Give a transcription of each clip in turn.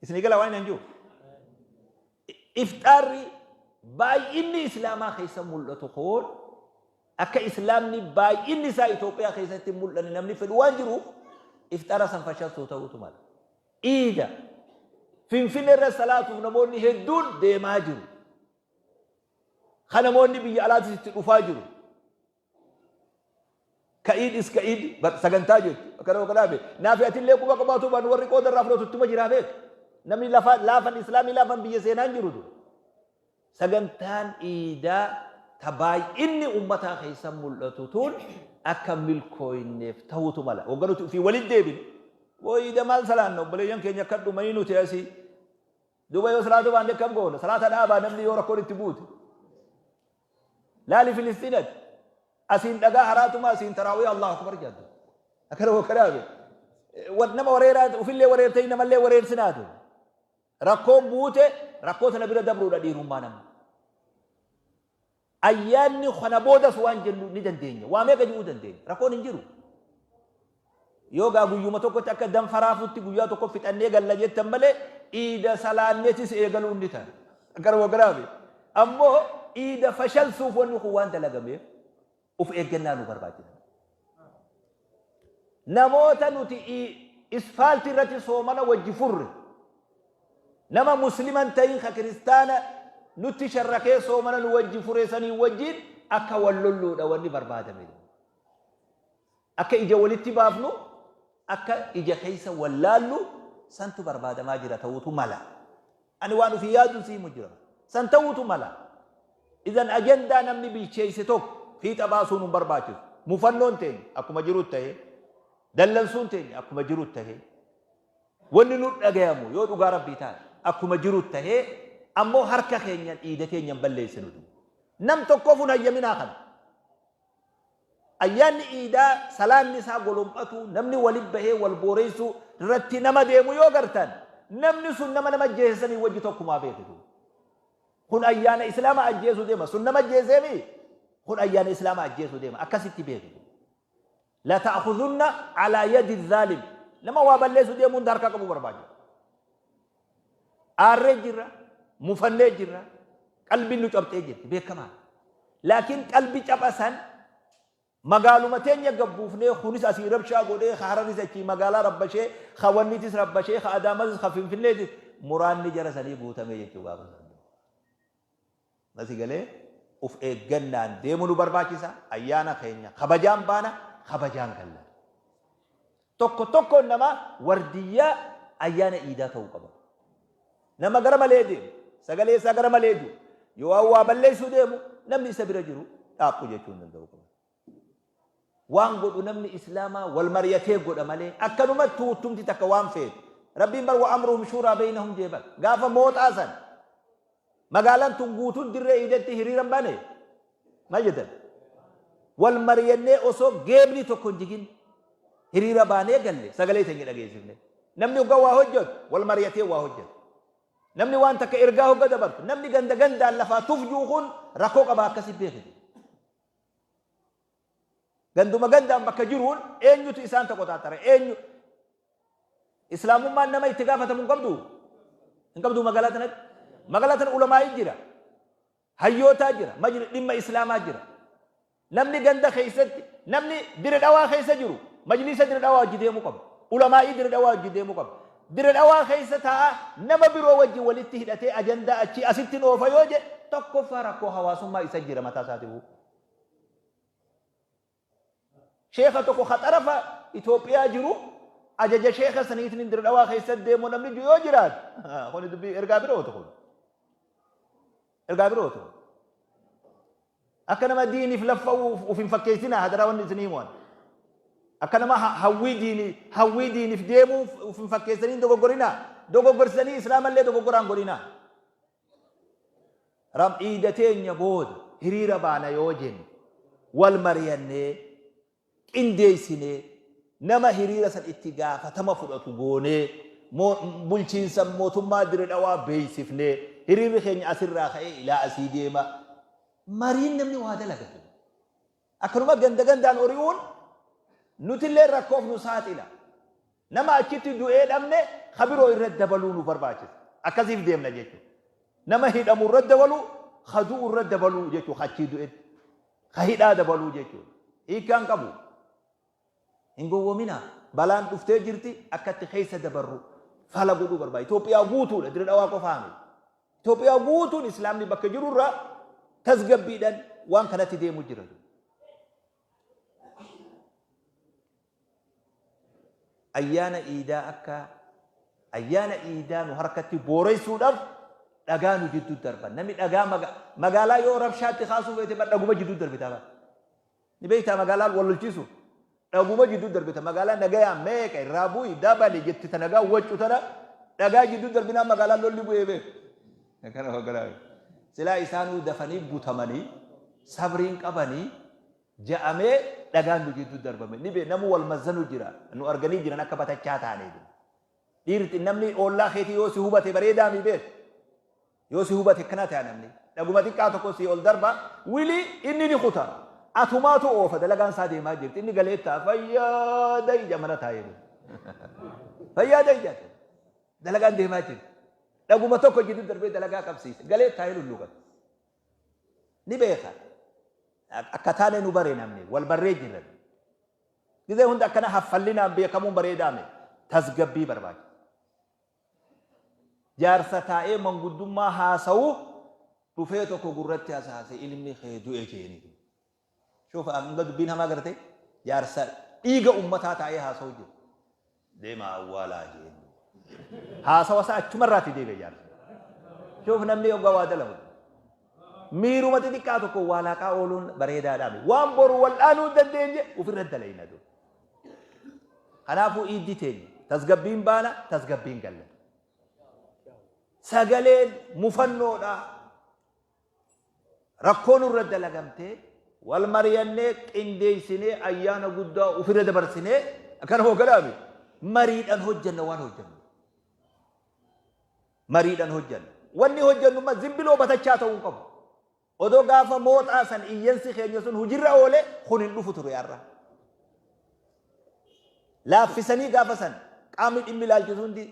Isinii gala waan hin jiru. Ifxaarri baay'inni Islaamaa keessa mul'atu kun akka Islaamni baay'inni isaa Itoophiyaa keessatti hin mul'anne namni fedhu waan jiruuf ifxaara san fashalsuu ta'uutu mala. Iida Finfinnee irra salaatuuf namoonni hedduun deemaa jiru. Ka namoonni biyya alaatis itti dhufaa jiru. Ka iid is ka iid sagantaa jirtu. Akkana akkana be. Naafi atillee quba qabaatu baannu warri qooda irraa fudhatu ittuma jiraa beek. Namni lafa laafan islaamii laafan biyya seenaan jiru dur. Sagantaan iidaa ta baay'inni ummataa keessa mul'atu tun akka milkooyneef ta'uutu mala. Wagga nuti ofii walitti deebine. Boo iida maal salaanna obboleeyyan keenya akka dhumanii nuti asii. Duuba yoo salaatu baanne akkam goona? Salaata dhaabaa namni yoo rakkoon itti buute. Laali Filisxiinati. Asiin dhagaa haraatuma asiin taraawii Allahu Akbar jedhu. Akkana wakkanaame. Nama wareeraa ofillee wareertee namallee wareersinaatu. Rakkoon buute rakkoo tana bira dabruudha dhiirummaa nama. Ayyaanni kana boodas waan jennu ni dandeenya. Waa meeqa jedhuu dandeenya. Rakkoon hin jiru. Yoo gaa guyyuma tokkotti akka danfa raafutti guyyaa tokko fixannee galla jettan malee iida salaanneetis eegaluun ni ta'a. Gara wagaraafi. Ammoo iida fashalsuuf wanni kun waan dalagameef of eeggannaa nu barbaachisa. Namoota nuti isfaaltii irratti soomana wajji furre nama muslima hin ta'in ka kiristaana nutti sharrakee soomana nu wajji fure sanii wajjin akka wal lolluudha wanni barbaadame. Akka ija walitti baafnu, akka ija keessa wal laallu santu barbaadamaa jira ta'uutu mala. Ani waan ofii yaadun si himu jira. San ta'uutu mala. Idan ajandaa namni bilcheesse tokko fiixa baasuun hin barbaachisu. Mufannoon teenya akkuma jirutti ta'ee, dallansuun teenya akkuma jirutti ta'ee, wanni nu dhagayamu yoo dhugaa Rabbii taate akkuma jirutti ta'ee, ammoo harka keenyan iida keenya hin balleessinu. Nam tokkoof hin hayyaminaa kana. Ayyaanni Iidaa salaanni isaa golom'atuu, namni wali bahee wal booreessuu irratti nama deemu yoo gartan, namni sun nama nama ajjeese sanii wajji tokkumaa beekitu. Kun ayyaana Islaama ajjeesuu deema. Sun nama ajjeeseemi? Kun ayyaana Islaama ajjeesuu deema. Akkasitti beekitu. La ta'khudhunna alaa yadi zaalim. Nama waa balleessuu deemu hunda harkaa qabuu barbaachisa. Aarree jirra, mufannee jirra, qalbiin nu cabxee jirti beekamaa. Laakiin qalbi capha san magaaluma teenya gabbuufnee kunis asii rabshaa godhee ka Hararis achii magaalaa rabbashee ka wanniitis rabbashee ka Adaamatis ka Finfinneetis muraanni jara sanii guutamee jechuu gaafa san. Nasi galee uf eeggannaan deemuu nu barbaachisa. Ayyaana keenya kabajaan baana, kabajaan galla. Tokko tokkoon namaa wardiyyaa ayyaana iidaa ta'uu qaba. Nama gara malee deemu, sagalee isaa gara malee jiru, yoo waan waa balleessuu deemu namni isa bira jiru dhaaphu jechuu hin danda'u qaba. Waan godhu namni Islaamaa wal mariyatee godha malee akkanumatti tuuttumti takka waan feete. Rabbiin bar wa amruhum shuuraa beeynahum jee bar. Gaafa mooxaa san magaalaan tun guutuun dirree iidatti hiriira hin baane maal jettan? Wal mariyannee osoo geebni tokko hin jigin hiriira baanee galle sagalee teenya dhageessifne. Namni hoggaa waa hojjetu wal mariyatee waa hojjeta. Namni waan takka ergaa hogga dabartu namni ganda gandaan lafaa tufjuu kun rakkoo qaba akkasi beekite. Ganduma gandaan bakka jiruun eenyutu isaan toqoxaaxara? Eenyu? Islaamummaan nama itti gaafatamu hin qabdu? Hin qabdu magaalaa tanatti? Magaalaa tana ulamaa'ii jira. Hayyootaa jira. Majli dhimma islaamaa jira. Namni ganda keessatti, namni dire dhawaa keessa jiru majlisa dire dhawaa wajji deemuu qaba. Ulamaa'ii dire dhawaa wajji deemuu qaba. Dire dhawaa keessa taa'aa nama biroo wajji walitti hidhatee ajandaa achii asitti oofa yoo jedhe tokkoffaa rakkoo hawaasummaa isa jira mataa isaatiifuu. Sheekha tokko ka xarafa Itoophiyaa jiru ajaja sheekha saniitiin dire dhawaa keessa deemu namni jiru yoo jiraate kuni dubbii ergaa birooti kun. Ergaa birooti kun. Akka nama diiniif laffa'uuf uf hin fakkeessinaa hadaraa wanni isin himu ani. Akka nama hawwii diinii hawwii diiniif deemuuf uf hin fakkeessanii hin dogoggorinaa. Dogoggorsanii islaamallee dogoggoraan godhinaa. Ram iida teenya booda hiriira baana yoo jenne wal mariyannee qindeessinee nama hiriira san itti gaafatama fudhatu goonee bulchiinsa mootummaa Dire Dhawaa beeksifnee hiriirri keenya asirraa ka'ee ilaa asii deema mariin namni waa dalagatu. Akkanuma ganda gandaan ori'uun nutillee rakkoof nu saaxila. Nama achitti du'ee dhabne ka biroo irra dabaluu nu barbaachisa. Akkasiif deemna jechuudha. Nama hidhamu irra dabaluu, ka du'u irra dabaluu jechuudha. Ka achii du'etti. Ka hidhaa dabaluu jechuudha. Hiikkaan qabu. Hin gowwominaa. Balaan dhuftee jirti akka itti keessa dabarru fala godhuu barbaada. Itoophiyaa guutuudha Dirre Dhawaa qofaa miti. Itoophiyaa guutuun Islaamni bakka jirurraa tasgabbiidhaan waan kanatti deemu jira. Ayyaana iidaa akka ayyaana iidaa nu harkatti booressuudhaaf dhagaa nu jidduu darban. Namni dhagaa magaalaa yoo rabshaatti kaasuu feete dhaguma jidduu darbita bara. Ni beektaa magaalaan wal lolchiisu dhaguma jidduu darbita. Magaalaa nagayaan meeqa irraa bu'i dabali jetti ta nagaa waccu tana dhagaa jidduu darbinaan magaalaan lolli bu'ee beeku. Kana magaalaa silaa isaanuu dafanii butamanii sabriin qabanii ja'amee dhagaan nu jidduu darbame. Ni bee namu wal mazzanu jira. Nu arganii jiran akka batachaa taanee jiru. Dhiirti namni oollaa keetii yoo si hubate bareedaa mi beeku. Yoo si hubate akkana ta'a namni. Dhaguma xiqqaa tokko si ol darba wilii inni ni kuta. Atumaatu oofa dalagaan isaa deemaa jirti. Inni galee ta'a fayyaa ija mana taa'ee jiru. Fayyaa ija dalagaan deemaa jirti. Dhaguma tokko jidduu darbee dalagaa qabsiise. Galee taa'ee lulluqata. Ni beeka. Akka taane nu bare namni wal barree jirra. Gizee hunda akkana haffallinaan beekamuun bareedaa miti. Tasgabbii barbaachisa. Jaarsa taa'ee manguddummaa haasawu dhufee tokko gurratti hasaase ilmi kee du'e jeeni. Shuuf hanga dubbiin hamaa garte jaarsa dhiiga ummataa taa'ee haasawu jiru. Deemaa awwaalaa jeen. Haasawa isaa achumarraatti deebi'e jaarsa. Shuuf namni yoggaa waa dalagu. Miiruma xixiqqaa tokko waa laaqaa ooluun bareedaadhaa miti. Waan boru wal'aanuu hin dandeenye ofirra dalayna dur. Kanaafuu iiddi teenya tasgabbiin baana tasgabbiin galla. Sagaleen mufannoodha. Rakkoo nurra dalagamtee wal mariyannee qindeessinee ayyaana guddaa ofirra dabarsinee akkana hooganaami mariidhaan hojjanna waan hojjannu. Mariidhaan hojjanna. Wanni hojjannu immoo zimbiloo batachaa ta'uu hin qabu. Odoo gaafa mooxaa san iyyansi keenya sun hujirra oole kun hin dhufu ture har'a. Laaffisanii gaafa san qaamni dhimmi ilaalchisu hundi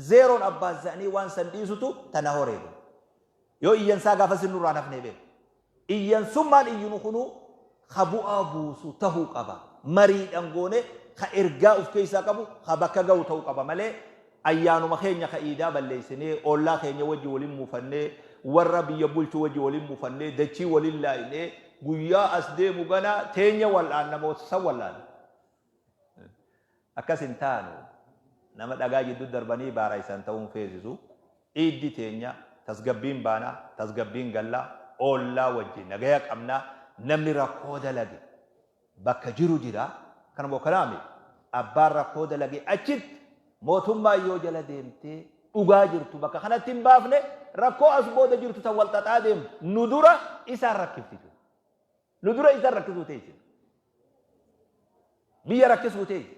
zeeroon abbaazza'anii waan san dhiisutu tana horeedu. Yoo iyyansaa gaafa sin nurraa nafnee beeku. Iyyansummaan iyyinu kunuu ka bu'aa buusu tahuu qaba. Mariidhan goone ka ergaa uf keessaa qabu ka bakka gahu ta'uu qaba malee ayyaanuma keenya ka iidaa balleessinee ollaa keenya wajji waliin mufannee warra biyya bulchu wajji waliin mufannee dachii waliin laaynee guyyaa as deemu ganaa teenya wal'aanna moo san wal'aanna. Akkas hin taanu. Nama dhagaa jidduu darbanii baaraysan ta'uu hin feesisu. Iiddi teenya tasgabbiin baana, tasgabbiin galla, oollaa wajji nagaya qabna, namni rakkoo dalage bakka jiru jira. Kana moo kanaa miti? Abbaan rakkoo dalage achitti mootummaan yoo jala deemtee dhugaa jirtu bakka kanatti hin baafne rakkoo as booda jirtu tan wal xaxaa deemtu nu dura isaan rakkifti. Nu dura isaan rakkisuu teessi. Biyya rakkisuu teessi.